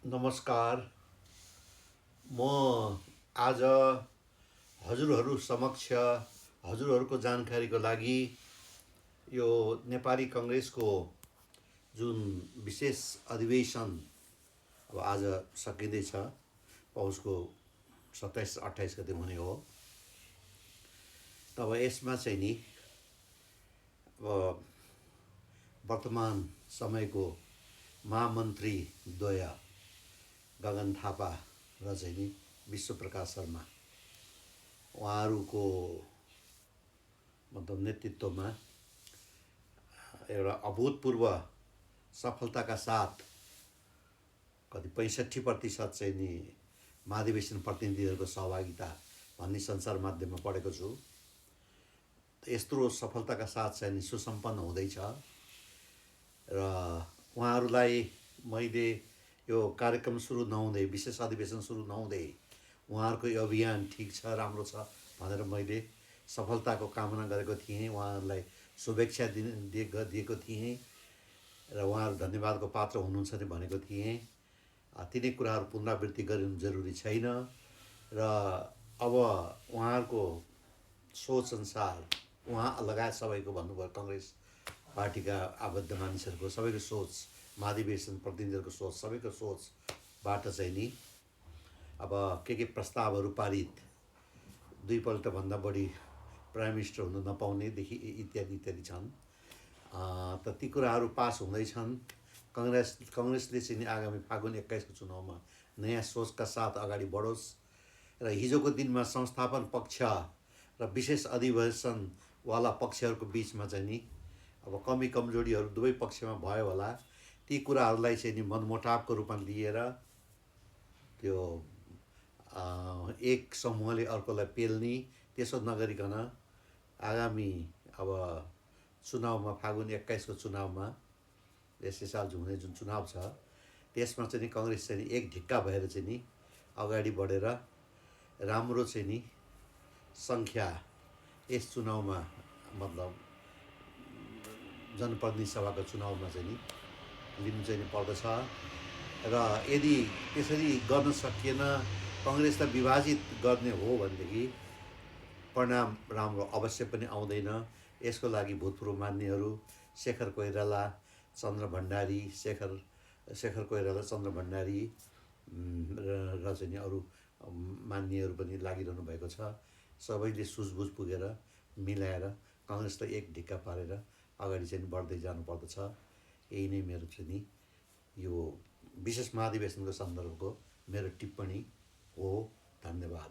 नमस्कार। म आज हजुरहरू समक्ष हजुरहरूको जानकारीको लागि यो नेपाली कङ्ग्रेसको जुन विशेष अधिवेशन अब आज सकिँदैछ, पौषको 27-28 गते हुने हो। तब यसमा चाहिँ नि अब वर्तमान समयको महामन्त्री द्वय गगन थापा र चाहिँ नि विश्वप्रकाश शर्मा उहाँहरूको मतलब नेतृत्वमा एउटा अभूतपूर्व सफलताका साथ कति 65% चाहिँ नि महाधिवेशन प्रतिनिधिहरूको सहभागिता भन्ने सञ्चार माध्यममा पढेको छु। यत्रो सफलताका साथ चाहिँ नि सुसम्पन्न हुँदैछ र उहाँहरूलाई मैले यो कार्यक्रम सुरु नहुँदै, विशेष अधिवेशन सुरु नहुँदै उहाँहरूको यो अभियान ठिक छ, राम्रो छ भनेर मैले सफलताको कामना गरेको थिएँ, उहाँहरूलाई शुभेच्छा दिएको थिएँ र उहाँहरू धन्यवादको पात्र हुनुहुन्छ नि भनेको थिएँ। तिनै कुराहरू पुनरावृत्ति गरिनु जरुरी छैन र अब उहाँहरूको सोचअनुसार उहाँ लगायत सबैको भन्नुभयो, कङ्ग्रेस पार्टीका आबद्ध मानिसहरूको सबैको सोच, महाधिवेशन प्रतिनिधिहरूको सोच, सबैको सोचबाट चाहिँ नि अब के प्रस्तावहरू पारित, दुईपल्टभन्दा बढी प्राइम मिनिस्टर हुन नपाउनेदेखि इत्यादि इत्यादि छन्। त ती कुराहरू पास हुँदैछन्। कङ्ग्रेसले चाहिँ नि आगामी फागुन 21 को चुनावमा नयाँ सोचका साथ अगाडि बढोस् र हिजोको दिनमा संस्थापन पक्ष र विशेष अधिवेशनवाला पक्षहरूको बिचमा चाहिँ नि अब कमी कमजोरीहरू दुवै पक्षमा भयो होला। ती कुराहरूलाई चाहिँ नि मनमुटावको रूपमा लिएर त्यो एक समूहले अर्कोलाई पेल्ने, त्यसो नगरिकन आगामी अब चुनावमा फागुन 21 को चुनावमा यसै साल हुने जुन चुनाव छ त्यसमा चाहिँ नि कङ्ग्रेस चाहिँ नि एक ढिक्का भएर चाहिँ नि अगाडि बढेर राम्रो चाहिँ नि सङ्ख्या यस चुनावमा मतलब जनप्रतिनिधि सभाको चुनावमा चाहिँ नि लिनु चाहिँ नि पर्दछ र यदि त्यसरी गर्न सकिएन, कङ्ग्रेसलाई विभाजित गर्ने हो भनेदेखि परिणाम राम्रो अवश्य पनि आउँदैन। यसको लागि भूतपूर्व मान्यहरू शेखर कोइराला, चन्द्र भण्डारी, शेखर कोइराला, चन्द्र भण्डारी र चाहिँ नि अरू मान्यहरू पनि लागिरहनु भएको छ। सबैले सुझबुझ पुगेर मिलाएर कङ्ग्रेसलाई एक ढिक्का पारेर अगाडि चाहिँ बढ्दै जानुपर्दछ। यही नै मेरो चाहिँ नि यो विशेष महाधिवेशनको सन्दर्भको मेरो टिप्पणी हो। धन्यवाद।